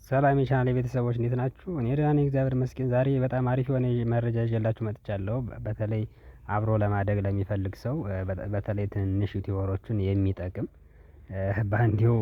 ሰላም የቻናሌ ቤተሰቦች፣ እንዴት ናችሁ? እኔ ደህና ነኝ፣ እግዚአብሔር ይመስገን። ዛሬ በጣም አሪፍ የሆነ መረጃ ይዤላችሁ መጥቻለሁ። በተለይ አብሮ ለማደግ ለሚፈልግ ሰው፣ በተለይ ትንንሽ ዩቲዩበሮችን የሚጠቅም፣ በአንዴው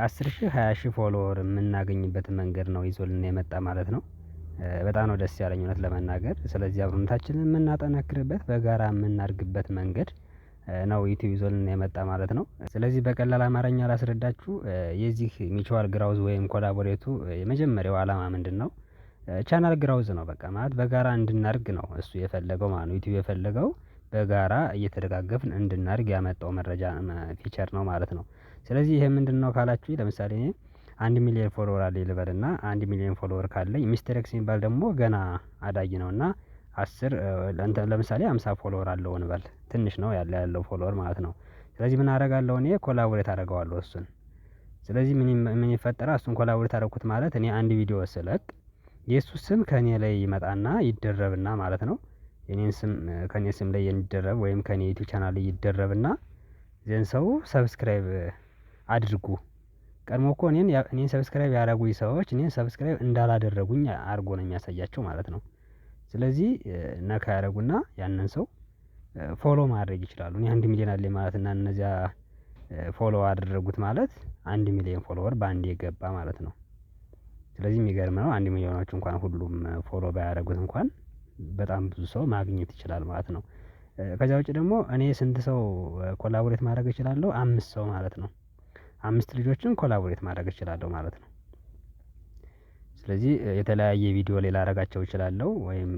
10,000፣ 20,000 follower የምናገኝበት መንገድ ነው ይዞልን የመጣ ማለት ነው። በጣም ነው ደስ ያለኝ እውነት ለመናገር። ስለዚህ አብሮነታችንን የምናጠናክርበት፣ በጋራ የምናድግበት መንገድ ነው ዩቲዩብ ይዞልን የመጣ ማለት ነው። ስለዚህ በቀላል አማርኛ ላስረዳችሁ፣ የዚህ mutual growth ወይም collaborate ኡ የመጀመሪያው ዓላማ ምንድነው? Channel growth ነው። በቃ ማለት በጋራ እንድናድግ ነው እሱ የፈለገው ማለት ነው። ዩቲዩብ የፈለገው በጋራ እየተደጋገፍን እንድናድግ ያመጣው መረጃ feature ነው ማለት ነው። ስለዚህ ይሄ ምንድነው ካላችሁኝ፣ ለምሳሌ እኔ 1 ሚሊየን follower አለኝ ልበልና 1 ሚሊየን follower ካለኝ፣ ሚስተር ኤክስ የሚባል ደግሞ ገና አዳጊ ነው እና 10፣ ለምሳሌ 50 follower አለው እንበል፣ ትንሽ ነው ያለው follower ማለት ነው። ስለዚህ ምን አደርጋለሁ? እኔ collaborate አደርገዋለሁ እሱን። ስለዚህ ምን ይፈጠራል? እሱን collaborate አደረኩት ማለት እኔ አንድ ቪዲዮ ስለቅ የእሱ ስም ከእኔ ላይ ይመጣና ይደረብና ማለት ነው። የኔን ስም ከእኔ ስም ላይ የሚደረብ ወይም ከእኔ ዩቲዩብ ቻናል ላይ ይደረብና then ሰው subscribe አድርጉ፣ ቀድሞ እኮ እኔን subscribe ያደረጉኝ ሰዎች እኔን subscribe እንዳላደረጉኝ አድርጎ ነው የሚያሳያቸው ማለት ነው። ስለዚህ ነካ ያደረጉና ያንን ሰው follow ማድረግ ይችላሉ። እኔ 1 ሚሊዮን አለኝ ማለት እና እነዚያ follow አደረጉት ማለት 1 ሚሊዮን follower በአንዴ ገባ ማለት ነው። ስለዚህ የሚገርም ነው። 1 ሚሊዮኖች እንኳን ሁሉም follow ባያደርጉት እንኳን በጣም ብዙ ሰው ማግኘት ይችላል ማለት ነው። ከዚያ ውጪ ደግሞ እኔ ስንት ሰው collaborate ማድረግ እችላለሁ? አምስት ሰው ማለት ነው። አምስት ልጆችን collaborate ማድረግ እችላለሁ ማለት ነው። ስለዚህ የተለያየ ቪዲዮ ላይ ላደርጋቸው እችላለሁ ወይም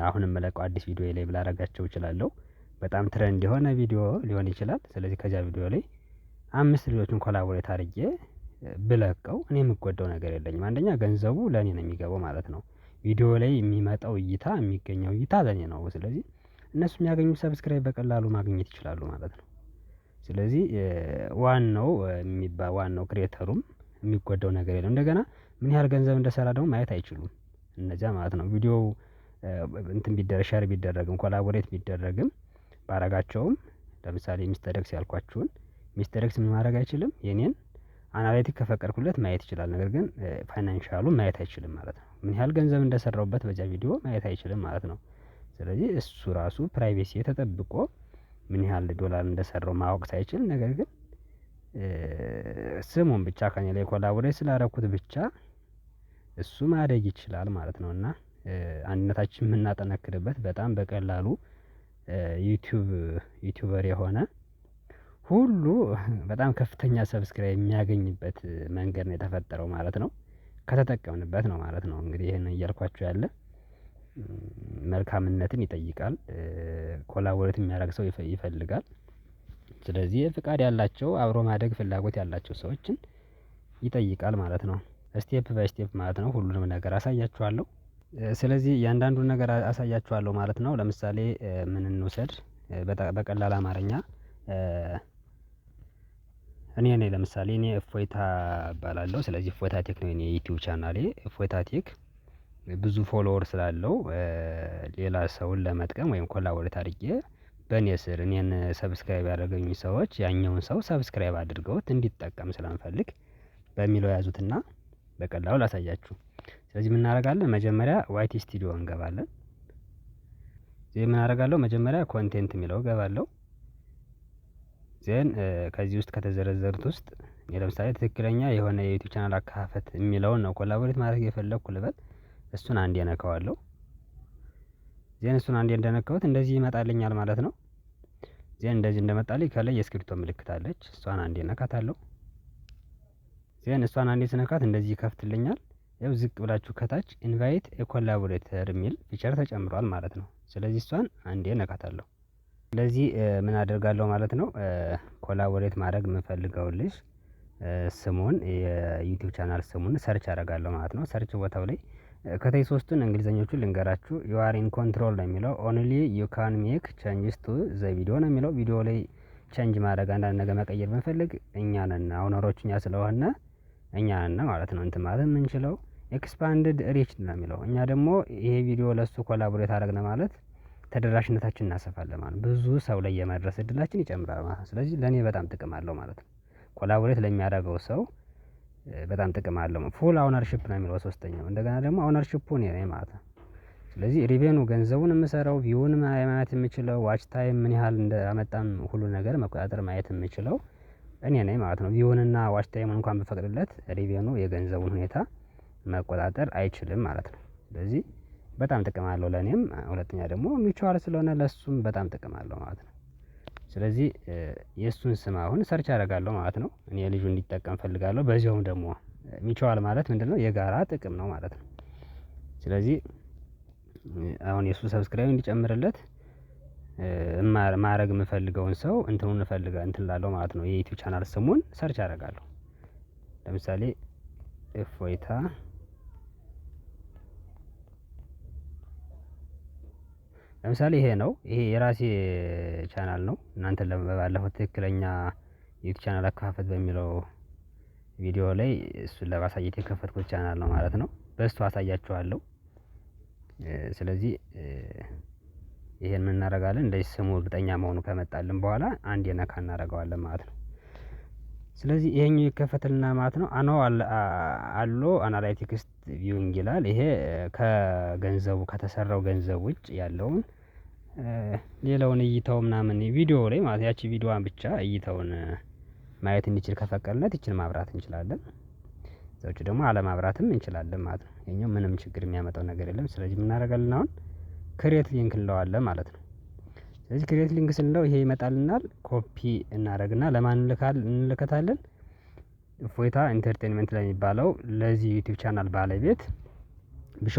አሁን የምለቀው አዲስ ቪዲዮ ላይ ላደርጋቸው እችላለሁ። በጣም trend የሆነ ቪዲዮ ሊሆን ይችላል። ስለዚህ ከዚያ ቪዲዮ ላይ አምስት ልጆችን collaborate አድርጌ ብለቀው እኔ የምጎዳው ነገር የለኝም። አንደኛ ገንዘቡ ለኔ ነው የሚገባው ማለት ነው። ቪዲዮ ላይ የሚመጣው እይታ፣ የሚገኘው እይታ ለኔ ነው። ስለዚህ እነሱ የሚያገኙት subscribe በቀላሉ ማግኘት ይችላሉ ማለት ነው። ስለዚህ ዋናው የሚባ ዋናው creator ኡም የሚጎዳው ነገር የለም። እንደገና ምን ያህል ገንዘብ እንደሰራ ደግሞ ማየት አይችሉም እነዚያ ማለት ነው። ቪዲዮው እንትን ቢደረግ፣ share ቢደረግም፣ collaborate ቢደረግም ባረጋቸውም፣ ለምሳሌ ሚስተር ኤክስ ያልኳችሁን ሚስተር ኤክስ ምን ማድረግ አይችልም? የኔን analytic ከፈቀድኩለት ማየት ይችላል። ነገር ግን financial ኡን ማየት አይችልም ማለት ነው። ምን ያህል ገንዘብ እንደሰራሁበት በዚያ ቪዲዮ ማየት አይችልም ማለት ነው። ስለዚህ እሱ ራሱ privacy ተጠብቆ ምን ያህል ዶላር እንደሰራው ማወቅ ሳይችል፣ ነገር ግን ስሙን ብቻ ከኔ ላይ collaborate ስላደረኩት ብቻ እሱ ማደግ ይችላል ማለት ነው። እና አንድነታችን የምናጠነክርበት፣ በጣም በቀላሉ YouTuber የሆነ ሁሉ በጣም ከፍተኛ subscribe የሚያገኝበት መንገድ ነው የተፈጠረው ማለት ነው። ከተጠቀምንበት ነው ማለት ነው። እንግዲህ ይሄንን እያልኳችሁ ያለ መልካምነትን ይጠይቃል። Collaborate የሚያደርግ ሰው ይፈልጋል። ስለዚህ ፍቃድ ያላቸው፣ አብሮ ማደግ ፍላጎት ያላቸው ሰዎችን ይጠይቃል ማለት ነው። Step by step ማለት ነው፣ ሁሉንም ነገር አሳያችኋለሁ። ስለዚህ እያንዳንዱን ነገር አሳያችኋለሁ ማለት ነው። ለምሳሌ ምን እንውሰድ? በቀላል አማርኛ እኔ ነኝ፣ ለምሳሌ እኔ እፎይታ እባላለሁ። ስለዚህ እፎይታ ቴክ ነው የኔ ዩቲዩብ ቻናሌ። እፎይታ ቴክ ብዙ follower ስላለው ሌላ ሰውን ለመጥቀም ወይም collaborate አድርጌ በእኔ ስር እኔን subscribe ያደረገኝ ሰዎች ያኛውን ሰው subscribe አድርገውት እንዲጠቀም ስለምፈልግ በሚለው ያዙትና በቀላሉ ላሳያችሁ። ስለዚህ ምን እናደርጋለን? መጀመሪያ YT Studio እንገባለን። እዚህ ምን አደርጋለሁ? መጀመሪያ content የሚለው እገባለሁ። Then ከዚህ ውስጥ ከተዘረዘሩት ውስጥ እኔ ለምሳሌ ትክክለኛ የሆነ የዩቲዩብ ቻናል አከፋፈት የሚለውን ነው collaborate ማድረግ የፈለግኩ ልበል። እሱን አንዴ ነካዋለሁ። Then እሱን አንዴ እንደነካሁት እንደዚህ ይመጣልኛል ማለት ነው። Then እንደዚህ እንደመጣልኝ ከላይ የእስክሪብቶ ምልክት አለች፣ እሷን አንዴ ነካታለሁ። Then እሷን አንዴ ስነካት እንደዚህ ይከፍትልኛል። ያው ዝቅ ብላችሁ ከታች invite a collaborator የሚል feature ተጨምሯል ማለት ነው። ስለዚህ እሷን አንዴ ነካታለሁ። ስለዚህ ምን አደርጋለሁ ማለት ነው? Collaborate ማድረግ የምፈልገውን ልጅ ስሙን፣ የዩቲዩብ ቻናል ስሙን search አደርጋለሁ ማለት ነው። Search ቦታው ላይ ከታይ ሶስቱን እንግሊዘኞቹን ልንገራችሁ። "You are in control" ነው የሚለው። "Only you can make changes to the video" ነው የሚለው። ቪዲዮ ላይ change ማድረግ፣ አንዳንድ ነገር መቀየር ብንፈልግ እኛ ነን owner ኦች፣ እኛ ስለሆነ እኛ ነን ማለት ነው እንትን ማለት የምንችለው። Expanded reach ነው የሚለው። እኛ ደግሞ ይሄ ቪዲዮ ለሱ collaborate አደረግን ማለት ተደራሽነታችን እናሰፋለን ማለት ነው። ብዙ ሰው ላይ የመድረስ እድላችን ይጨምራል ማለት ነው። ስለዚህ ለእኔ በጣም ጥቅም አለው ማለት ነው። Collaborate ለሚያደርገው ሰው በጣም ጥቅም አለው። Full ownership ነው የሚለው ሶስተኛው እንደገና ደግሞ ownership ኡ እኔ ነኝ ማለት ነው። ስለዚህ revenue ገንዘቡን የምሰራው view ን ማየት የምችለው watch time ምን ያህል እንዳመጣም ሁሉን ነገር መቆጣጠር ማየት የምችለው እኔ ነኝ ማለት ነው። View ንና watch time እንኳን ብፈቅድለት revenue የገንዘቡን ሁኔታ መቆጣጠር አይችልም ማለት ነው። ስለዚህ በጣም ጥቅም አለው ለኔም ሁለተኛ ደግሞ mutual ስለሆነ ለእሱም በጣም ጥቅም አለው ማለት ነው። ስለዚህ የእሱን ስም አሁን search አደርጋለሁ ማለት ነው። እኔ ልጁ እንዲጠቀም እፈልጋለሁ በዚያውም ደግሞ mutual ማለት ምንድነው? የጋራ ጥቅም ነው ማለት ነው። ስለዚህ አሁን የሱ subscribe እንዲጨምርለት ማድረግ የምፈልገውን ሰው እንትኑን እፈልጋ እንትን እላለሁ ማለት ነው። የ YouTube channel ስሙን search አደርጋለሁ። ለምሳሌ እፎይታ ለምሳሌ ይሄ ነው ይሄ የራሴ ቻናል ነው። እናንተን ባለፈው ትክክለኛ YouTube channel አከፋፈት በሚለው ቪዲዮ ላይ እሱን ለማሳየት የከፈትኩት ቻናል ነው ማለት ነው። በሱ አሳያችኋለሁ። ስለዚህ ይሄን ምን እናደርጋለን እንደዚህ ስሙ እርግጠኛ መሆኑ ከመጣልን በኋላ አንዴ ነካ እናደርገዋለን ማለት ነው። ስለዚህ ይሄኛው ይከፈትልና ማለት ነው። አኖ allow analytics viewing ይላል። ይሄ ከገንዘቡ ከተሰራው ገንዘብ ውጭ ያለውን ሌላውን እይታው ምናምን ቪዲዮ ላይ ማለት ያቺ ቪዲዮዋን ብቻ እይታውን ማየት እንዲችል ከፈቀድንለት ይቺን ማብራት እንችላለን። ከዛ ውጪ ደግሞ አለማብራትም እንችላለን ማለት ነው። ይሄኛው ምንም ችግር የሚያመጣው ነገር የለም። ስለዚህ ምን እናደርጋለን አሁን create link እንለዋለን ማለት ነው። ስለዚህ create link ስንለው ይሄ ይመጣልናል። ኮፒ እናደርግና ለማን እንልከታለን? እፎይታ Entertainment ለሚባለው ለዚህ YouTube channel ባለቤት ብሾ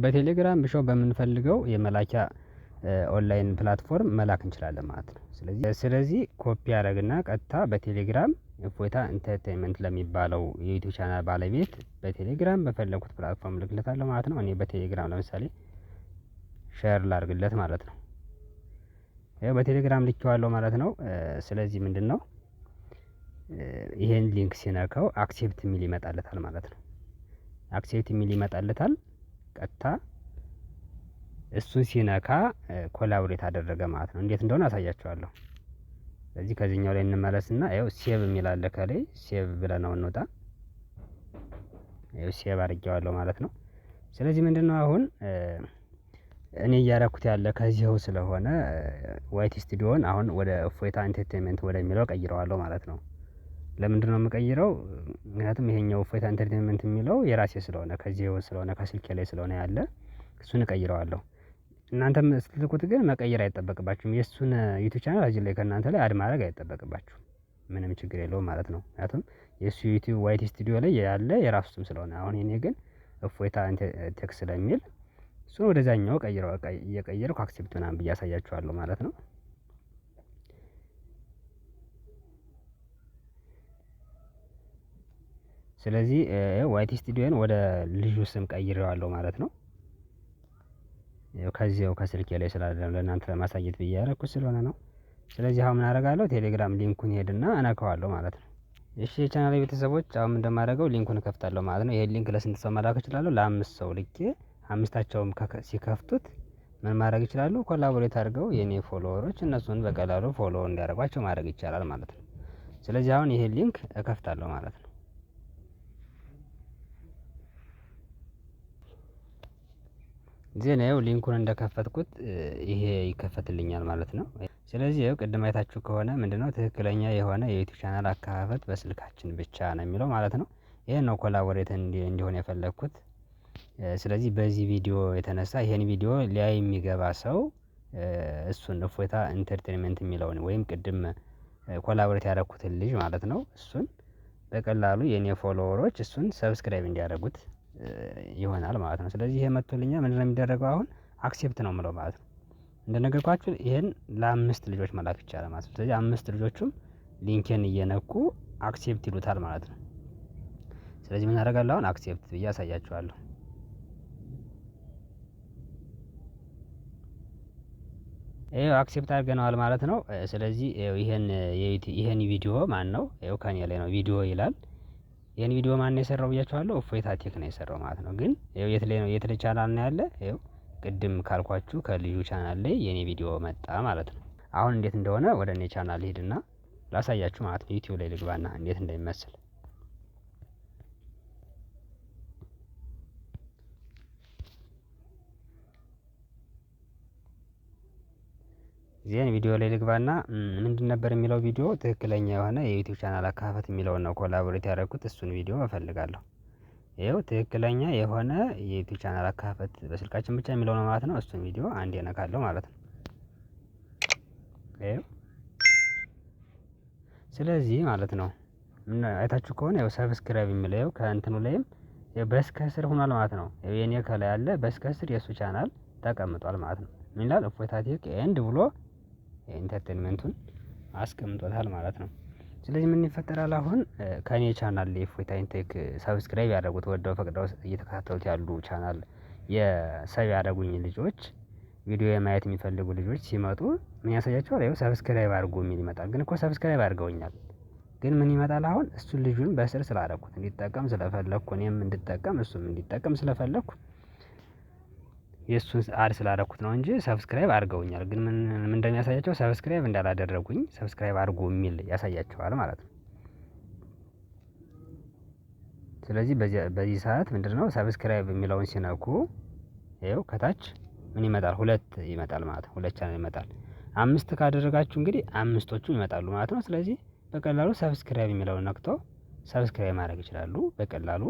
በቴሌግራም ብሾ በምንፈልገው የመላኪያ online platform መላክ እንችላለን ማለት ነው። ስለዚህ ኮፒ አደረግና ቀጥታ በቴሌግራም እፎይታ Entertainment ለሚባለው የ YouTube channel ባለቤት በቴሌግራም በፈለኩት platform ልክለታለሁ ማለት ነው። እኔ በቴሌግራም ለምሳሌ share ላድርግለት ማለት ነው። ይኸው በቴሌግራም ልኬዋለሁ ማለት ነው። ስለዚህ ምንድነው? ይሄን link ሲነካው accept የሚል ይመጣለታል ማለት ነው። Accept የሚል ይመጣለታል። ቀጥታ እሱን ሲነካ collaborate አደረገ ማለት ነው። እንዴት እንደሆነ አሳያችኋለሁ። ስለዚህ ከዚህኛው ላይ እንመለስና ይኸው save የሚል አለ ከላይ save ብለነው እንውጣ። ይኸው save አድርጌዋለሁ ማለት ነው። ስለዚህ ምንድነው አሁን እኔ እያደረኩት ያለ ከዚህው ስለሆነ YT Studio ን አሁን ወደ እፎይታ Entertainment ወደሚለው ቀይረዋለሁ ማለት ነው። ለምንድነው የምቀይረው? ምክንያቱም ይሄኛው እፎይታ Entertainment የሚለው የራሴ ስለሆነ ከዚህው ስለሆነ ከስልኬ ላይ ስለሆነ ያለ እሱን እቀይረዋለሁ። እናንተም ስትልኩት ግን መቀየር አይጠበቅባችሁም የእሱን YouTube channel እዚህ ላይ ከእናንተ ላይ add ማድረግ አይጠበቅባችሁም። ምንም ችግር የለውም ማለት ነው። ምክንያቱም የእሱ YouTube YT Studio ላይ ያለ የራሱ ስም ስለሆነ አሁን የኔ ግን እፎይታ Tech ስለሚል እሱን ወደዛኛው ቀይረው እየቀየርኩ accept ምናምን ብዬ አሳያችኋለሁ ማለት ነው። ስለዚህ YT Studio ን ወደ ልጁ ስም ቀይሬዋለሁ ማለት ነው። ከዚያው ከስልኬ ላይ ስላለ ለእናንተ ለማሳየት ብዬ ያደረኩት ስለሆነ ነው። ስለዚህ አሁን ምን አደርጋለሁ? ቴሌግራም link ኡን ሄድና እነካዋለሁ ማለት ነው። እሺ የቻናሌ ቤተሰቦች አሁን እንደማደርገው link ኡን እከፍታለሁ ማለት ነው። ይሄን link ለስንት ሰው መላክ እችላለሁ? ለአምስት ሰው ልኬ አምስታቸውም ሲከፍቱት ምን ማድረግ ይችላሉ? Collaborate አድርገው የኔ follower ኦች እነሱን በቀላሉ follow እንዲያደርጓቸው ማድረግ ይቻላል ማለት ነው። ስለዚህ አሁን ይሄን link እከፍታለሁ ማለት ነው። ዜናው link ኡን እንደከፈትኩት ይሄ ይከፈትልኛል ማለት ነው። ስለዚህ ይኸው ቅድም አይታችሁ ከሆነ ምንድነው ትክክለኛ የሆነ የ YouTube channel አከፋፈት በስልካችን ብቻ ነው የሚለው ማለት ነው። ይሄን ነው collaborate እንዲሆን የፈለኩት። ስለዚህ በዚህ ቪዲዮ የተነሳ ይሄን ቪዲዮ ሊያይ የሚገባ ሰው እሱን እፎይታ Entertainment የሚለውን ወይም ቅድም collaborate ያደረኩትን ልጅ ማለት ነው። እሱን በቀላሉ የኔ follower ኦች እሱን subscribe እንዲያደርጉት ይሆናል ማለት ነው። ስለዚህ ይሄ መጥቶልኛል ምንድነው የሚደረገው? አሁን accept ነው የምለው ማለት ነው። እንደነገርኳችሁ ይሄን ለአምስት ልጆች መላክ ይቻላል ማለት ነው። ስለዚህ አምስት ልጆቹም link ኤን እየነኩ accept ይሉታል ማለት ነው። ስለዚህ ምን አደርጋለሁ አሁን accept ብዬ አሳያችኋለሁ። ይኸው accept አድርገነዋል ማለት ነው። ስለዚህ ይሄን ይሄን ቪዲዮ ማነው? ይኸው ከእኔ ላይ ነው ቪዲዮ ይላል። ይሄን ቪዲዮ ማነው የሰራው ብያችኋለሁ። እፎይታ Tech ነው የሰራው ማለት ነው። ግን ይኸው የት ላይ ነው የት ላይ ቻናል ነው ያለ? ይኸው ቅድም ካልኳችሁ ከልዩ ቻናል ላይ የኔ ቪዲዮ መጣ ማለት ነው። አሁን እንዴት እንደሆነ ወደ እኔ ቻናል ልሂድና ላሳያችሁ ማለት ነው። YouTube ላይ ልግባና እንዴት እንደሚመስል። Then ቪዲዮ ላይ ልግባና ምንድን ነበር የሚለው ቪዲዮ? ትክክለኛ የሆነ የ YouTube channel አከፋፈት የሚለውን ነው collaborate ያደረኩት፣ እሱን ቪዲዮ እፈልጋለሁ። ይኸው ትክክለኛ የሆነ የ YouTube channel አከፋፈት በስልካችን ብቻ የሚለው ነው ማለት ነው። እሱን ቪዲዮ አንዴ እነካለሁ ማለት ነው። ይኸው ስለዚህ ማለት ነው አይታችሁ ከሆነ ያው subscribe የሚለው ከእንትኑ ላይም በስከስር ሆኗል ማለት ነው። የኔ ከላይ አለ፣ በስከስር የእሱ ቻናል ተቀምጧል ማለት ነው። ምን ይላል? እፎይታ Tech and ብሎ entertainment ኡን አስቀምጦታል ማለት ነው። ስለዚህ ምን ይፈጠራል አሁን? ከኔ ቻናል የእፎይታ Tech subscribe ያደረጉት፣ ወደው ፈቅደው እየተከታተሉት ያሉ፣ ቻናል የ sub ያደረጉኝ ልጆች፣ ቪዲዮ የማየት የሚፈልጉ ልጆች ሲመጡ ምን ያሳያቸዋል? ይኸው subscribe አድርጉ የሚል ይመጣል። ግን እኮ subscribe አድርገውኛል። ግን ምን ይመጣል አሁን? እሱን ልጁን በስር ስላደረኩት፣ እንዲጠቀም ስለፈለኩ፣ እኔም እንድጠቀም እሱም እንዲጠቀም ስለፈለኩ የእሱን add ስላደረኩት ነው እንጂ subscribe አድርገውኛል። ግን ምን ምን እንደሚያሳያቸው? Subscribe እንዳላደረጉኝ subscribe አድርጉ የሚል ያሳያቸዋል ማለት ነው። ስለዚህ በዚህ ሰዓት ምንድነው? Subscribe የሚለውን ሲነኩ ይኸው ከታች ምን ይመጣል? ሁለት ይመጣል ማለት ነው። ሁለት ቻናል ይመጣል። አምስት ካደረጋችሁ እንግዲህ አምስቶቹ ይመጣሉ ማለት ነው። ስለዚህ በቀላሉ subscribe የሚለውን ነክተው subscribe ማድረግ ይችላሉ። በቀላሉ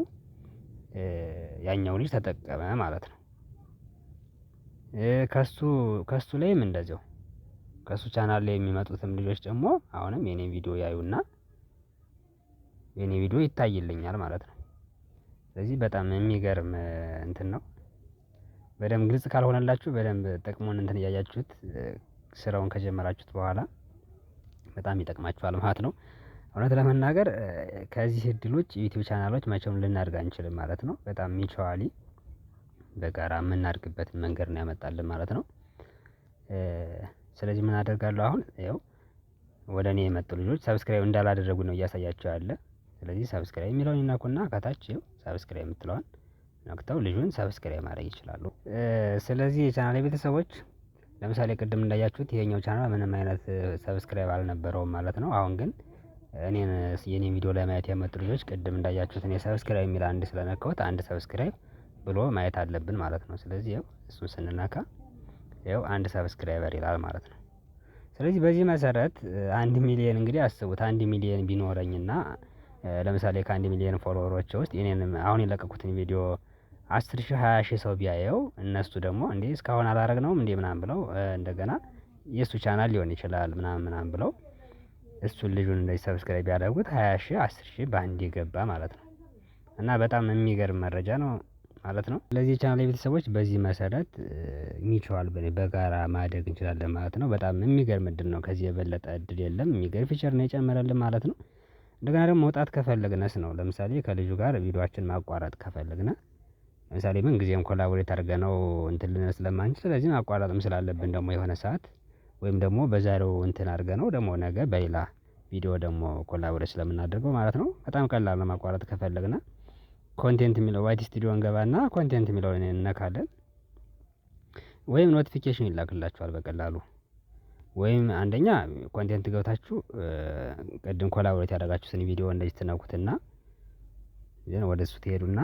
ያኛው ልጅ ተጠቀመ ማለት ነው። ከሱ ላይም እንደዚያው ከሱ ቻናል ላይ የሚመጡትም ልጆች ደግሞ አሁንም የኔን ቪዲዮ ያዩና የኔ ቪዲዮ ይታይልኛል ማለት ነው። ስለዚህ በጣም የሚገርም እንትን ነው። በደንብ ግልጽ ካልሆነላችሁ በደንብ ጥቅሙን እንትን እያያችሁት ስራውን ከጀመራችሁት በኋላ በጣም ይጠቅማችኋል ማለት ነው። እውነት ለመናገር ከዚህ እድል ውጭ YouTube ቻናሎች መቼም ልናድግ አንችልም ማለት ነው። በጣም mutually በጋራ የምናድግበትን መንገድ ነው ያመጣልን ማለት ነው። ስለዚህ ምን አደርጋለሁ አሁን? ይኸው ወደ እኔ የመጡ ልጆች subscribe እንዳላደረጉ ነው እያሳያቸው ያለ። ስለዚህ subscribe የሚለውን ይነኩና ከታች ይኸው subscribe የምትለዋን ነክተው ልጁን subscribe ማድረግ ይችላሉ። ስለዚህ የቻናል ቤተሰቦች፣ ለምሳሌ ቅድም እንዳያችሁት ይሄኛው ቻናል ምንም አይነት subscribe አልነበረውም ማለት ነው። አሁን ግን እኔን የኔን ቪዲዮ ለማየት የመጡ ልጆች ቅድም እንዳያችሁት እኔ subscribe የሚል አንድ ስለነካሁት አንድ subscribe ብሎ ማየት አለብን ማለት ነው። ስለዚህ ይኸው እሱን ስንነካ ይኸው አንድ subscriber ይላል ማለት ነው። ስለዚህ በዚህ መሰረት 1 ሚሊየን እንግዲህ አስቡት፣ 1 ሚሊየን ቢኖረኝና ለምሳሌ ከ1 ሚሊየን follower ኦች ውስጥ የኔንም አሁን የለቀኩትን ቪዲዮ 10,000፣ 20,000 ሰው ቢያየው፣ እነሱ ደግሞ እንዴ እስካሁን አላረግነውም እንዴ ምናምን ብለው እንደገና የእሱ ቻናል ሊሆን ይችላል ምናምን ምናምን ብለው እሱን ልጁን እንደዚህ subscribe ቢያደርጉት 20,000፣ 10,000 በአንድ የገባ ማለት ነው። እና በጣም የሚገርም መረጃ ነው ማለት ነው። ስለዚህ ቻናል ቤተሰቦች፣ በዚህ መሰረት mutual በጋራ ማደግ እንችላለን ማለት ነው። በጣም የሚገርም እድል ነው። ከዚህ የበለጠ እድል የለም። የሚገርም feature ነው የጨመረልን ማለት ነው። እንደገና ደግሞ መውጣት ከፈለግነስ ነው። ለምሳሌ ከልጁ ጋር ቪዲዮአችን ማቋረጥ ከፈለግነ፣ ለምሳሌ ምን ጊዜም collaborate አድርገነው እንትን ልንል ስለማንችል፣ ስለዚህ ማቋረጥም ስላለብን ደግሞ የሆነ ሰዓት ወይም ደግሞ በዛሬው እንትን አድርገነው ደግሞ ነገ በሌላ ቪዲዮ ደግሞ collaborate ስለምናደርገው ማለት ነው። በጣም ቀላል ነው። ማቋረጥ ከፈለግነ content የሚለው YT Studio እንገባና content የሚለውን እንነካለን። ወይም notification ይላክላችኋል በቀላሉ። ወይም አንደኛ content ገብታችሁ ቅድም collaborate ያደረጋችሁትን ቪዲዮ እንደዚህ ትነኩትና then ወደ እሱ ትሄዱና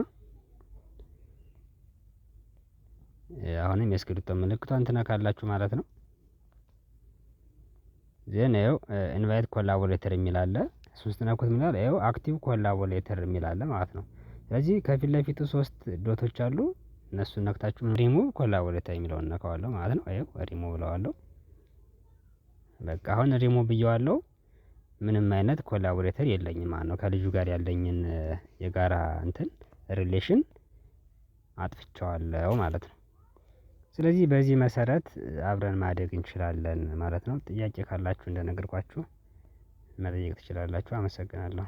አሁንም የእስክሪብቶ ምልክቷን ትነካላችሁ ማለት ነው። Then ይኸው invite collaborator የሚል አለ። እሱን ስትነኩት ምን ይላል? ይኸው active collaborator የሚል አለ ማለት ነው። ስለዚህ ከፊት ለፊቱ ሶስት dot ኦች አሉ። እነሱን ነክታችሁ ሪሙቭ ኮላቦሬተር የሚለውን ነካዋለሁ ማለት ነው። ይኸው ሪሙቭ እለዋለሁ። በቃ አሁን ሪሙቭ ብየዋለሁ። ምንም አይነት collaborator የለኝም ማለት ነው። ከልጁ ጋር ያለኝን የጋራ እንትን relation አጥፍቼዋለሁ ማለት ነው። ስለዚህ በዚህ መሰረት አብረን ማደግ እንችላለን ማለት ነው። ጥያቄ ካላችሁ እንደነገርኳችሁ መጠየቅ ትችላላችሁ። አመሰግናለሁ።